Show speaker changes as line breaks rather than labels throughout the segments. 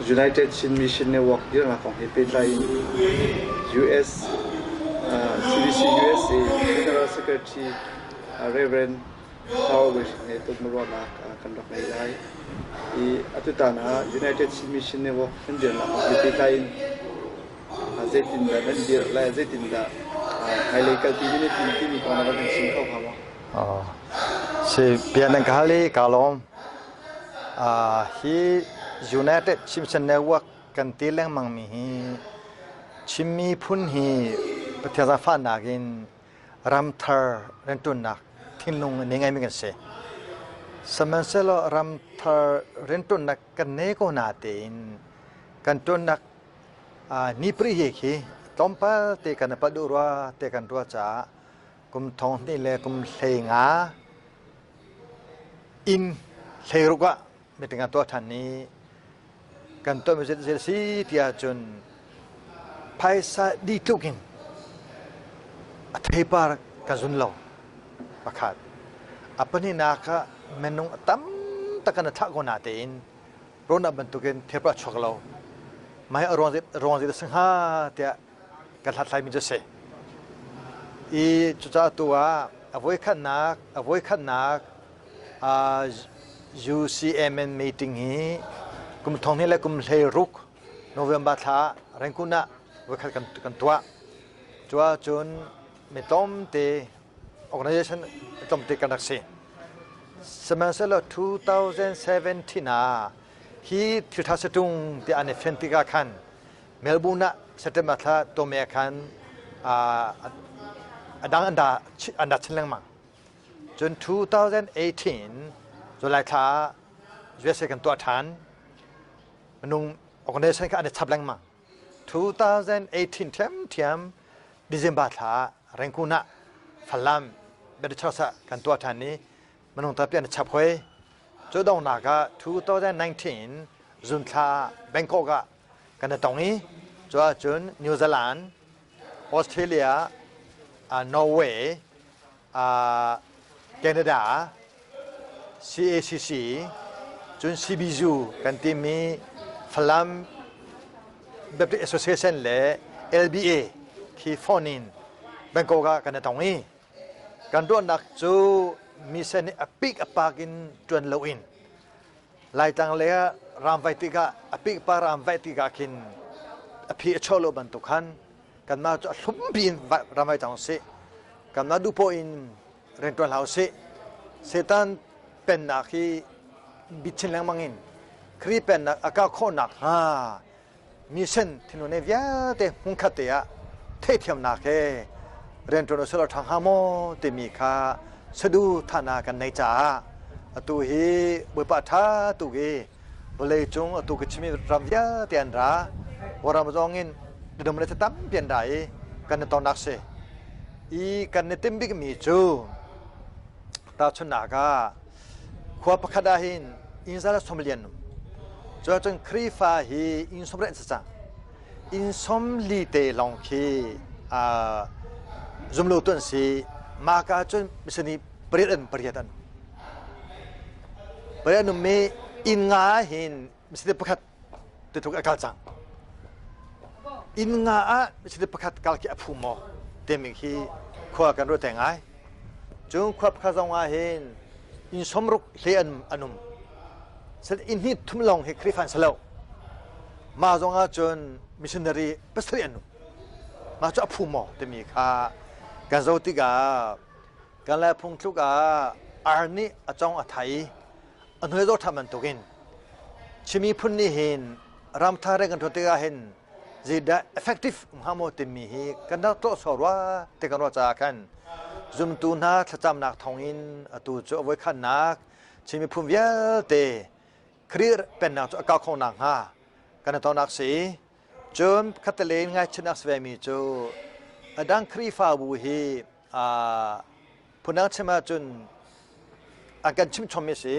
United Chin Mission Network dirnak kong he pehtlai in US CBC USA General Secretary Reverend Thao Wei he tonruahnak kan rak ngei lai. I atutan ah United Chin Mission Network kan dirnak kong he pehtlai in zeitindah nan dirh le zeitindah hmailei kalpi nan i tim timi kong na rak kan chim kho hnga maw?
Si bia nan ka hal i kaa lawm. Hi United Chin Network kan ti lengmang mi hi Chin miphun hi Pathian zaangfahnak in ramthar rianṭuannak thinlung a nei ngaimi kan si. Sihmanhsehlaw ramthar rianṭuannak kan nei ko natein kan ṭuannak ni pari hi khi tlawmpal te kan i palh duh rua te kan ruah caah kum thong hnih le kum 15 inn 16 ah meeting an tuah ṭhan i kan tuahmi zei a si ti ahcun phaisa dih tluk in a theipar ka zun lo pakhat. A pahnihnak ah minung a tam tak kan i thlah ko natein rawnak bantukin theipar a chuak lo. Mah hi a ruang zei a si hnga tiah kan hlathlaimi cu a si. I cucaah tu ah a voikhatnak a voikhatnak UCMN meeting hi kum thong hnih le kum 16 November thla Rangoon ah voikhat kan tuah. Cu ahcun mi tlawmte organization tlawmte kan rak si. Sihmanhsehlaw 2017 ah hi thilṭha saṭung ti an i fian tikah khan Melbourne ah September thla tome khan a dang an da chin lengmang. Cun 2018 July thla USA kan tuah ṭhan. Minung organization kha an i chap lengmang. 2018 ṭhiamṭhiam December thla Rangoon ah Falam Baptist ah kan tuah ṭhan i minung tampi an i chap hoi. Cu donghnak ah 2019 June thla Bangkok ah kan i tong i cu ahcun New Zealand, Australia, Norway, Canada, CACC, cun CBU kan timi Falam Baptist Association le LBA khi phone in Bangkok ah kan i tong i kan ruahnak cu mission nih a pik a pak in ṭuan loin Laitlang lei ah ramvaih tikah a pikpa ramvaih tikah khin a phi a chuah lo bantuk khan kanmah cu a hlumpi in ramvaih cang usih. Kanmah duh poah in rianṭuan hlah usih. Satan pennak hi bit chin lengmang in Khrih pennak a kau khawh nakhnga mission thinlung nei vialte hmunkhat te ah theihthiamnak he rianṭuan usih law ṭha hnga maw timi kha saduhthahnak kan neih caah atu hi Bawipa ṭha tuk i vawlei cung atu ka chimmi ram vialte an ra. Kawlram zong in midum le tampi an ra i kan i tonnak si. I kan i timh bikmi cu tahchunhnak ah Khua pakhat ah hin inn za le sawm lian um. Cuahcun Khrihfa hi inn 70 an si cang. Inn 40 te lawng khi zumlotu an si. Mah ka cun misani pariat an pariat an. Pariat an um i inn nga ah hin misani pakhat titluk a kal cang. Inn nga ah misani pakhat kal khi a phu maw timi khi khua kan ruat ngai. Cun khua pakhat zong ah hin inn 60 hle an um. Inn hnih thum lawng hi Khrihfa an si lo. Mah zong ah cun missionary pasarih an um. Mah cu a phu maw timi kha kan zoh tikah kan Lai phungthluk ah ar nih a cong a thai i a hnuai zoh ṭhan bantukin Chin miphun nih hin ramthar kan ṭuan tikah hin zeidah effective um hnga maw timi hi kan rak tuah sawh rua ti kan ruah caah khan zumtu hna thlacamnak thawngin atu cu a voikhatnak Chin miphun vialte Khrih pennak cu a kau kho nakhnga kan i tonak si. Cun khattale in ngaihchiatnak si vemi cu a dang Khrihfabu hi phundang chim ahcun an kan chimh chommi a si.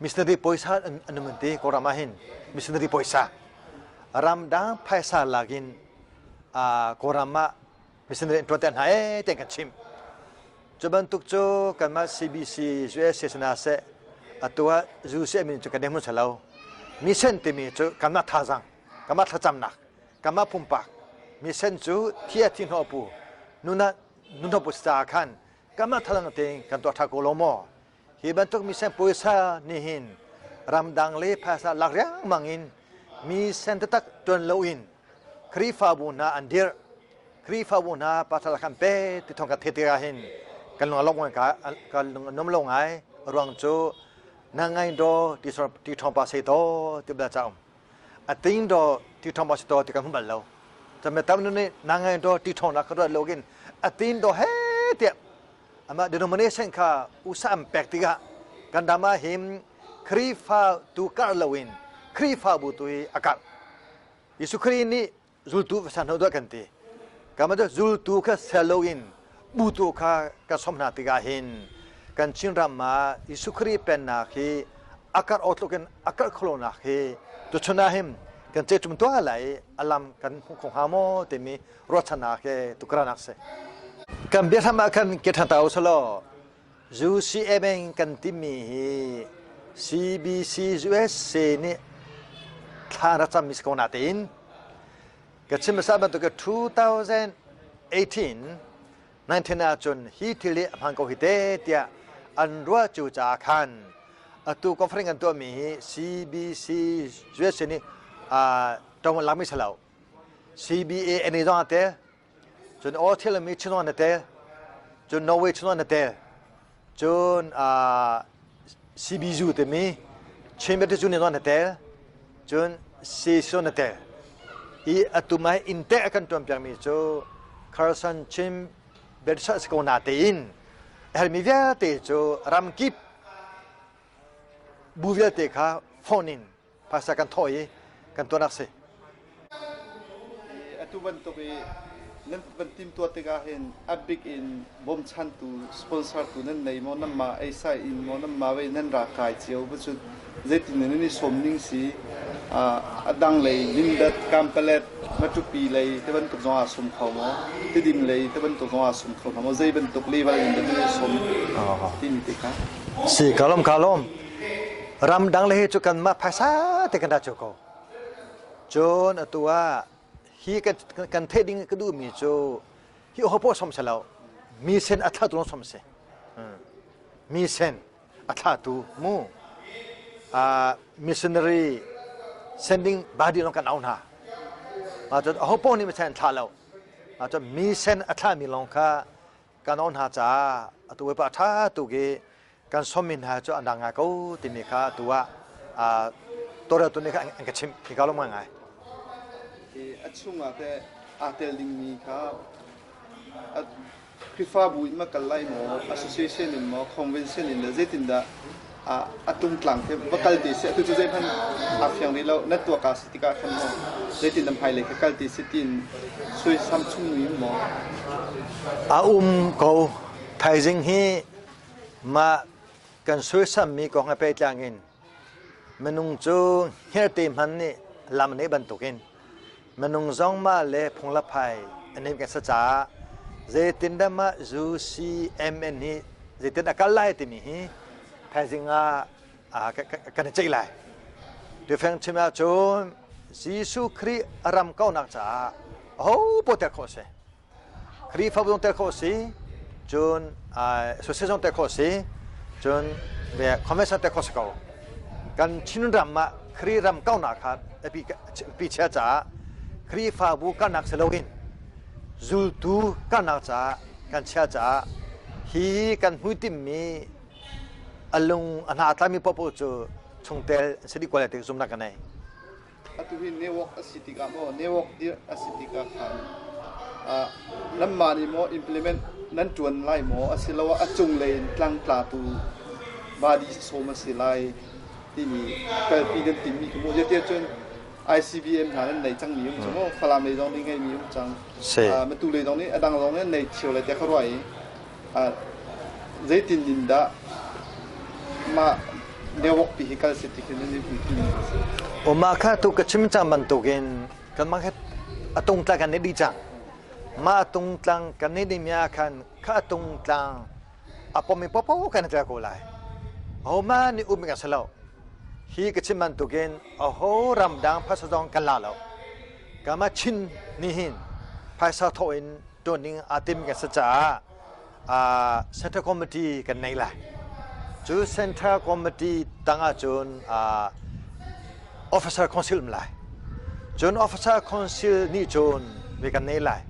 Missionary puaisa an um an ti Kawlram ah hin missionary puaisa. Ramdang phaisa lak in Kawlram ah missionary an ṭuan te hna ee ti an kan chimh. Cu bantuk cu kanmah CBC USA sana seh atu ah UCM in cu kan hmun lo. Mission timi cu kanmah thazaang, kanmah thlacamnak, kanmah pumpak mission cu thi a thi hnawh pu nuna nunhnawh pu caah khan kanmah thazaang tein kan tuah ṭha ko lo maw? Hi bantuk mission puaisa nih hin ramdang le phaisa lak riangmang in mission taktak ṭuan loin Khrihfabu hna an dirh. Khrihfabu hna pasal kan pe ti thong ka theih tikah hin kan lung a lawmh ngai ka lung a nuam lo ngai. Ruang cu na ngai do ti ti thong pa sei to ti bel cha um. A ting do ti thong pa sei to ti kan hmu bal lo. Chame tam nu nih na ngai do ti thong na ka ruat lo gin a tin do he tiah ama denomination kha usa an pek tikah kan ram ah hin Khrihfa tu karh loin Khrihfabu tu hi a karh. Jesuh Khrih nih zultu va san hna kan ti. Kama cu zultu kha sel loin butu kha kan som hna tikah hin kan Chinram ah Jesuh Khrih pennak hi a karh awk tluk in a karh kholonak hi tuchun ah hin kan cehtum tuah lai a lam kan hmuh kho hnga maw timi ruahchannak he tukaranak si. Kan biahram ah khan ke ṭhan ta u selaw UCMN kan timi hi CBC USA nih thla rak cammi si ko natein ka chim hmasa bantuk 2018 19 ahcun hi thil hi a hmaan ko hi te tiah an ruah cu caah khan atu conference kan tuahmi hi CBC USA nih ṭawng an lakmi si lo. CBA an i zong a tel. Cun Australia mi chin zong an i tel. Cun Norway chin zong an i tel. Cun CBU timi Chin Baptist Union zong an i tel. Cun CC zong an i tel. I atu mai inntek a kan tuanpiakmi cu Carson Chin Baptist a si ko natein a herhmi vialte cu ramkip bu vialte kha phone in phaisa kan thawh i kan tuahnak si.
Atu bantuk i nan van timtuah tikah hin a bik in bawmchantu sponsor tu nan nei maw nanmah eisai in maw nanmah vei nan ra kai cio va cu zeitin nan i sawm ning si a dang lei Mindat Kampalet Matupi lei te bantuk zong ah sawm kho maw Tidim lei te bantuk zong ah sawm kho hna maw zei bantuk level in dah nan i sawm timi te kha
Si kalom kalom Ramdang le hi cu kanmah phaisa te kan ra cio ko. Cun atu ah hi kan theih ding ka duhmi cu hi hopoh som si lo. Mi sen a thlatu lawng som si. Mi sen a thlatu mu. Missionary sending body lawng kan au hna. Mah cun ahopoh nih mi sen an thlah lo. Mah cun mi sen a thlahmi lawng kha kan on hna caah atu pa ṭha tuk i kan sawmmi hna cu an dang ngai ko timi kha atu ah tawlreltu nih kha an ka chimh hi ka lawm ngaingai.
A chungah teh aa tel dingmi kha Khrihfabu in ma kal lai maw, association in maw, convention in le zeitindah a tungtlang khi va kal ti si atu cu zeihmanh aa fiang rih lo na tuak aa si tikah khan maw zeitin na hmailei kha kal ti si tiin suaisam chung mi maw
A um ko. Thaizing hi mah kan suaisammi kong he pehtlang in minung cu hngerhte hmanh nih lam an neih bantukin minung zong mah le phung le phai an neih kan si caah zeitindah mah UCMN hi zeitin a kal lai timi hi thaizing ah kan i ceih lai. Tufeng chim ahcun Jesuh Khrih a ram kaunak caah aho paoh tel khawh a si. Khrihfabu zong tel khawh a si, cun association zong tel khawh a si, cun convention tel khawh a si ko. Kan Chinram ah Khrih ram kaunak kha pi chia caah Khrihfabu kalnak si loin zultu kalnak caah kan chia caah hi kan hmuitimmi a lung a hna a tlami paohpaoh cu chungtel an si dih ko lai ti zumhnak ka nei.
Atu hi network a si tikah maw network dirh a si tikah khan nanmah nih maw implement nan ṭuan lai maw asiloah a cunglei in tlangtlatu body sawm a si lai timi kalpi nan timmi khi mu zeitiah cun ICBM hna nan nei cangmi um cu maw Falam lei zong nih ngeimi um cang Matu lei zong nih a dang zong nih an nei cio lai tiah ka ruah i Zeitin in dah mah network pi hi kal si ti khi nan i hmuitinh a si?
Mah kha tu ka chim cang bantukin kanmah hi a tungtlang kan i dih cang. Mah a tungtlang kan i dihmi ah khan kha a tungtlang a pom i paohpaoh kan i tel ko lai. Ahohmanh nih um kan si lo. Hi ka chim bantukin aho ramdang phaisa zong kan la lo. Kanmah Chin nih hin phaisa thawh in ṭuan ding aa tim kan si caah Central Committee kan nei lai. Cu Central Committee tang ahcun Officer Council um lai. Cun Officer Council nih cun mi kan nei lai.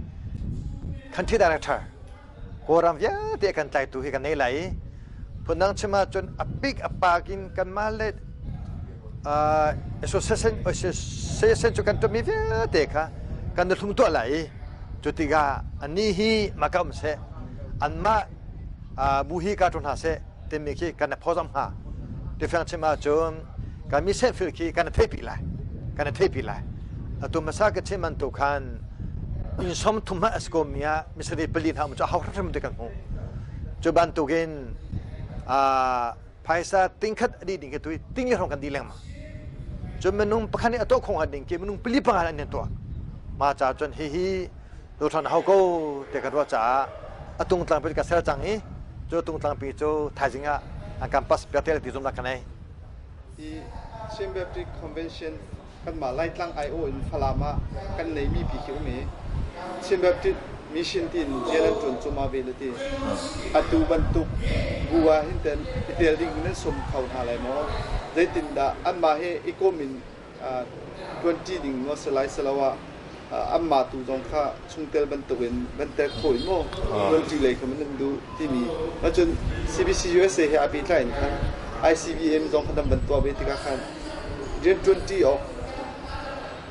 Country Director Kawlram vialte a kan tlaitu hi kan nei lai i phundang chim ahcun a pik a pak in kanmah le association association cu kan tuahmi vialte kha kan i hlum tuah lai i cu tikah anih hi mah ka um seh anmah bu hi ka ṭu hna seh timi khi kan i phawzam hnga. Tifiang chim ahcun kan mi sehfil khi kan i theihpi lai. Kan i theihpi lai. Atu hmasa ka chim bantuk khan inn 30 hmanh a si ko mi ah missionary pali hna um cu hau hrimhrim ti kan hmuh. Cu bantukin phaisa tingkhat a dih ding khi tu ting le hrawng kan dih lengmang. Cun minung pakhat nih a tuah khawh ding khi minung pali panga an tuah. Mah caah cun hihi tuṭhan hau ko ti kan ruah caah a tungtlangpi ka ser cang i cu tungtlangpi cu thaizing ah an kan pass piak te ti zumnak ka nei.
Hi Chin Baptist Convention kanmah Laitlang aiawh in Falam ah kan neimi pi khi um i Chin Baptist Mission tiin rian an ṭuan cuma ve le ti. Atu bantuk bu ah hin ten i tel ding nan sawm kho hna lai maw? Zeitindah anmah he i kom in ṭuanṭi ding maw si lai siloah anmah tu zong kha chungtel bantukin van tel khawh in maw ṭuanṭi lei kha nan duh timi ahcun CBC USA he aa pehtlai in khan ICBM zong kha nan van tuah ve tikah khan rian ṭuanṭi awk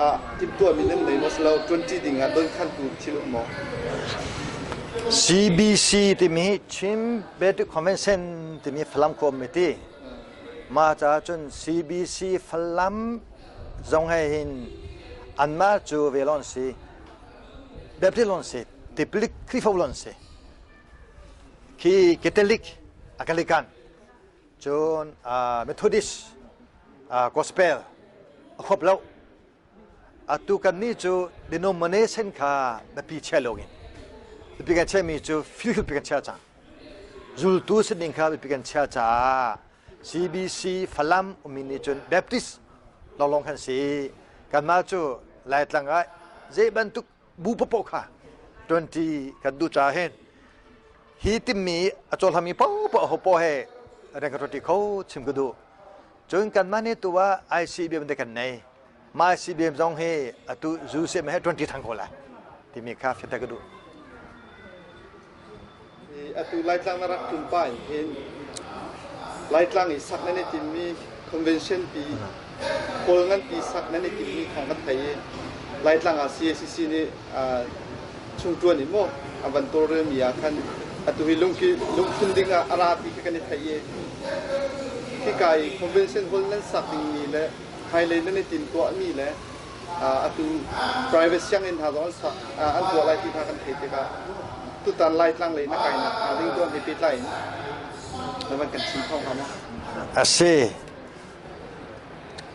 ah timhtuahmi nan nei maw silo ṭuanṭi ding ah donkhantu thil um maw?
CBC timi Chin Baptist Convention timi Falam khua um ti. Mah caah cun CBC Falam zong he hin anmah cu ve lawng si, Baptist lawng si, Tiplik Khrihfabu lawng si. Khi Catholic, Anglican, cun Methodist, Gospel a huap lo. Atu kannih cu denomination kha biapi chia loin biapi kan chiahmi cu field kan chia cang. Zultu sining kha biapi kan chia caah CBC Falam ummi nih cun Baptist lawnglawng kan si. Kanmah cu Laitlang ah zei bantuk bu paohpaoh kha 20 kan duh caah hin hi timmi a cawlhami paohpaoh hopoh he rian ka ṭuanṭi kho chim ka duh. Cun kanmah nih tu ah ICBM te kan nei. Mah ICBM zong hi atu zu sem he 20 thang ko lai timi kha fianter ka duh.
Atu Laitlang na rak tlun pa in hin Laitlang i sak nan i timmi convention pi kawl ngan pi sak nan i timmi thawng kan thei i Laitlang ah CACC nih chungṭuan i maw a van tawlrelmi ah khan atu hi lungphun ding ah a ra ti kha kan i theih i hika i convention hall nan sak dingmi le hmailei nan i timtuahmi le atu private sianginn hna zong an sak an tuah lai ti hna kan theih tikah tutan Laitlang lei na kainak hnga ding tuan he pehtlai in na van kan chim kho hnga maw?
A si.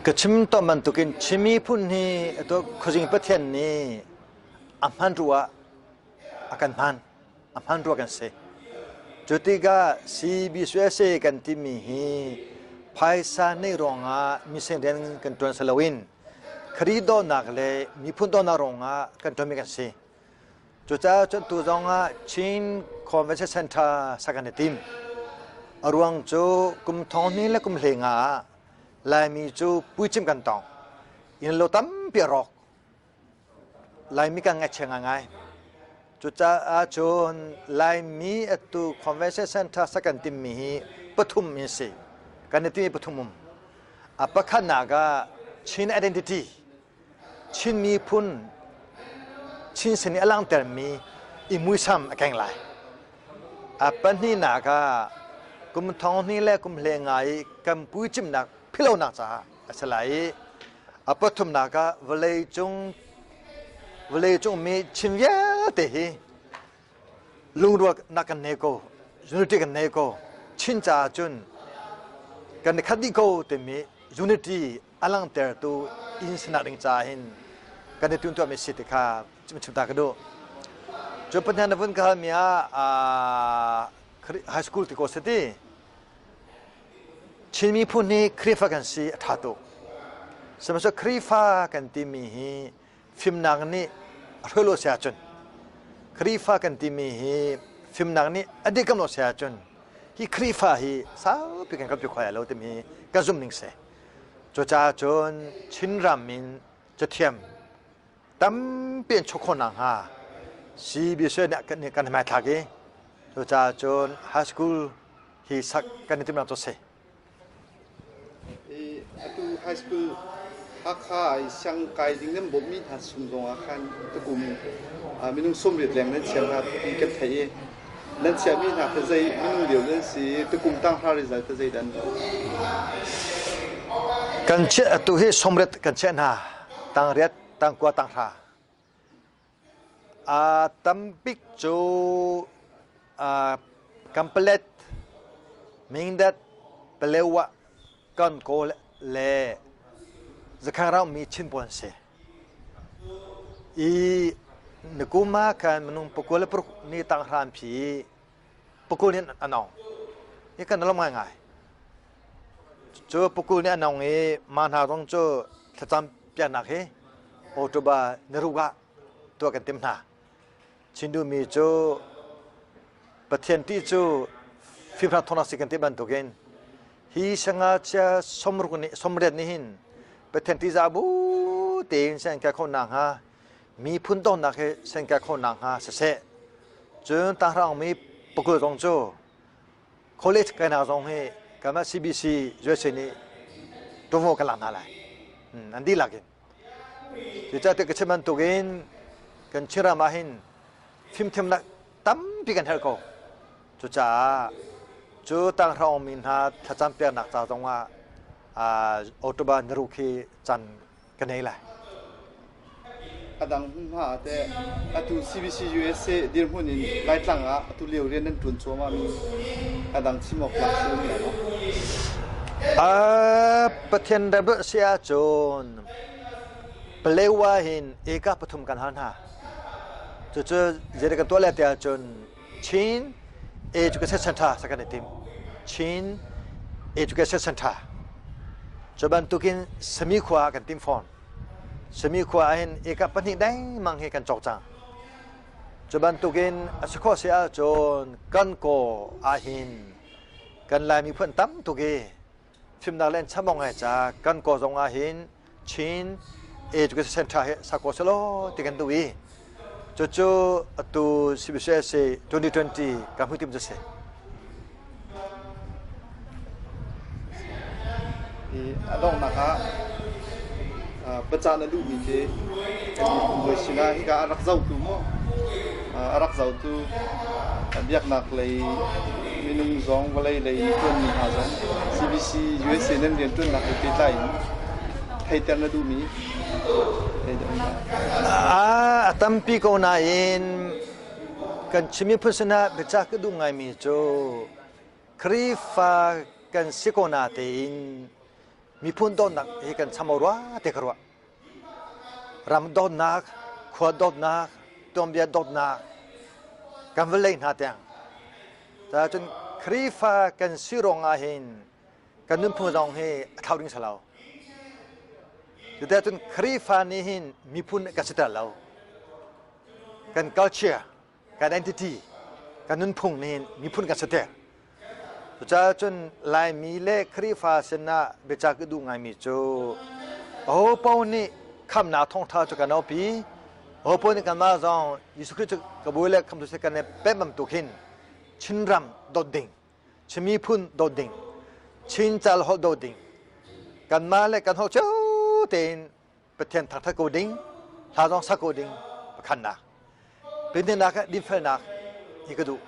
Ka chim tawn bantukin Chin miphun hi atu Khuazing Pathian nih a hman ruah a kan hman a hman rua kan si. Cu tikah CBCUSA kan timi hi phaisa neih ruangah mising rian kan ṭuan si loin Khrih dawtnak le miphun dawtnak ruangah kan ṭuanmi kan si. Cucaah cun tu zongah Chin Convention Center sak an i tim. A ruang cu kum thong hnih le kum hlei nga ah Laimi cu puicim kan tong. Innlo tampi a rawk. Laimi kan ngaihchia ngaingai. Cucaah cun Laimi atu Convention Center sak kan timmi hi pathum in si. Kan i timi pathum um. A pakhatnak ah Chin identity Chin miphun Chin sin i a langhtermi i muisam a keng lai. A pahnihnak ah kum thong hnih le kum hle nga i kan puicimnak philhlonak caah a si lai i a pathumnak ah vawleicung vawleicung mi Chin vialte hi lungrualnak kan nei ko unity kan nei ko Chin caah cun kan i khat dih ko timi unity a langhtertu inn sinak ding caah hin kan i tuntuahmi si ti kha chim ta ka duh. Cu Pathian na vun ka halmi ah high school ti ko si ti. Chin miphun hi Khrihfa kan si a ṭha tuk. Sihmanhsehlaw Khrihfa kan timi hi fimnak nih a hruai lo si ahcun Khrihfa kan timi hi fimnak nih a dikam lo si ahcun hi Khrihfa hi saupi kan kalpi khawh lai lo timi kan zumh ning si. Cucaah cun Chinram in cathiam tampi an chuah khawh nakhnga CBC nih kan hmaithlak i cucaah cun high school hi sak kan i timhnak cu a si.
Atu high school Hakha i siangkai ding nan bawmhmi hna chung zongah khan tukum minung 80 leng nan chiah hna ti kan theih i nan chiahmi hna kha zei minung lio nan si tukum tanghra result kha zeidah an lo?
Kan chiah atu hi 80 kan chiah hna tangriat tangkua tanghra A tambik cu Kanpalet, Mindat, Palewa, Kankaw le Zakhangrang ummi Chin pawl an si. I nikum ah khan minung 26 nih tanghra an phi i pakul nih an ong. Hi kan lawm ngaingai. Cu pakul nih an ong i mah hna zong cu thlacam piaknak hi October niruk ah tuah kan timh hna. Chin duhmi cu Pathian ṭih cu fimhnak thawngnak si kan ti bantukin hi sangachia somruk nih somriat nih hin Pathian ṭihzah bu tein sian kai khawh nakhnga miphun donnak hi sian kai khawh nakhnga siseh cun tanghra mi pakul zong cu college kainak zong hi kanmah CBC USA nih ṭuanvo kan lak hna lai an dihlak in Cucaah ka chim bantukin kan Chinram ah hin fimthiamnak tampi kan herh ko. Cucaah cu tanghra mi hna thlacam piaknak ca zongah October niruk hi caan ka nei lai.
A dang hmunhma ah teh atu CBC USA dirhmun in Laitlang ah atu lio rian nan ṭuan cuahmah mi a dang chim awk tlak si um lai maw?
Pathian rebel si ahcun Palewa hin eka pathum kan hal hna. Cucu zei kan tuah le ti ahcun Chin Education Center sa kan i tim. Chin Education Center. Cu bantukin Sami khua kan tim fawn. Sami khua ah hin eka pahnih dengmang hi kan cawk cang. Cu bantukin a si khawh si ahcun kan kaw ahhin kan Lai miphun tam tuk i fimnak le an chamong ai ca kan kaw zong ahhin Chin Education Center hi sa ko selaw ti kan duh i cucu atu CBCSA 2020 kan hmuh tim cu si.
A donghnak ah biacah na duhmi khi kan miphun hawi sinah hika a rak zohtu maw a rak zohtu biaknak lei minung zong vawlei lei ṭuanmi hna zong CBC USA nan rianṭuannak he pehtlai in theiter na duhmi
A tampi ko nain kan Chin miphun sinah biacah ka duh ngaimi cu Khrihfa kan si ko natein miphun dawtnak hi kan cham rua te ka ruah. Ram dawtnak, khua dawtnak, tuanbia dawtnak kan vawlei hna tiang. Cun Khrihfa kan si ruang ah hin kan nunphung zong hi a thlau ding si lo. Cuticun Khrihfa nih hin miphun kan si ter lo. Kan culture, kan identity, kan nunphung nih hin miphun kan si ter. Cucaah cun Laimi le Khrihfa sinah biacah ka duh ngaimi cu aho paoh nih khamhnak thawngṭha cu kan aupi, aho paoh nih kanmah zong Jesuh Khrih cu ka bawi le khamhtu si kan i pemh bantuk hin Chinram dawt ding, Chin miphun dawt ding, Chin cal holh dawt ding, kanmah le kan holh cio tein Pathian thangṭhat ko ding, hla zong sak ko ding pakhatnak. Pintenak ah dinfelnak hi ka duh.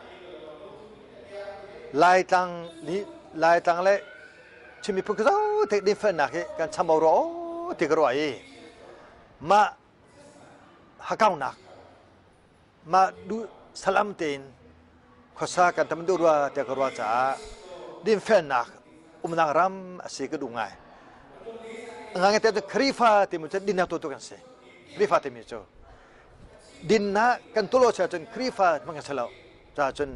Laitlang nih Laitlang le Chin miphun ka zo te dinfelnak hi kan chambau rua aw ti ka ruah i mah hakaunak mah duh salam tein khuasa kan tam duh rua tiah ka ruah caah dinfelnak umnak ram a si ka duh ngai. Ngai te Khrihfa timi cu dinnak tutu kan si. Khrihfa timi cu dinnak kan tuah lo cun Khrihfa hmang kan si lo. Caah cun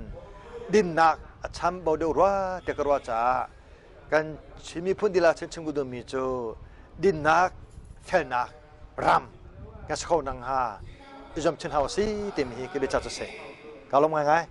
dinnak a cham bo deuh rua tiah ka ruah caah. Kan Chin miphun dihlak chin chim duhmi cu dinnak, felnak ram kan si kho nang ha i zuam chin hau si timi hi ka biaca cu si. Ka lawm ngaingai.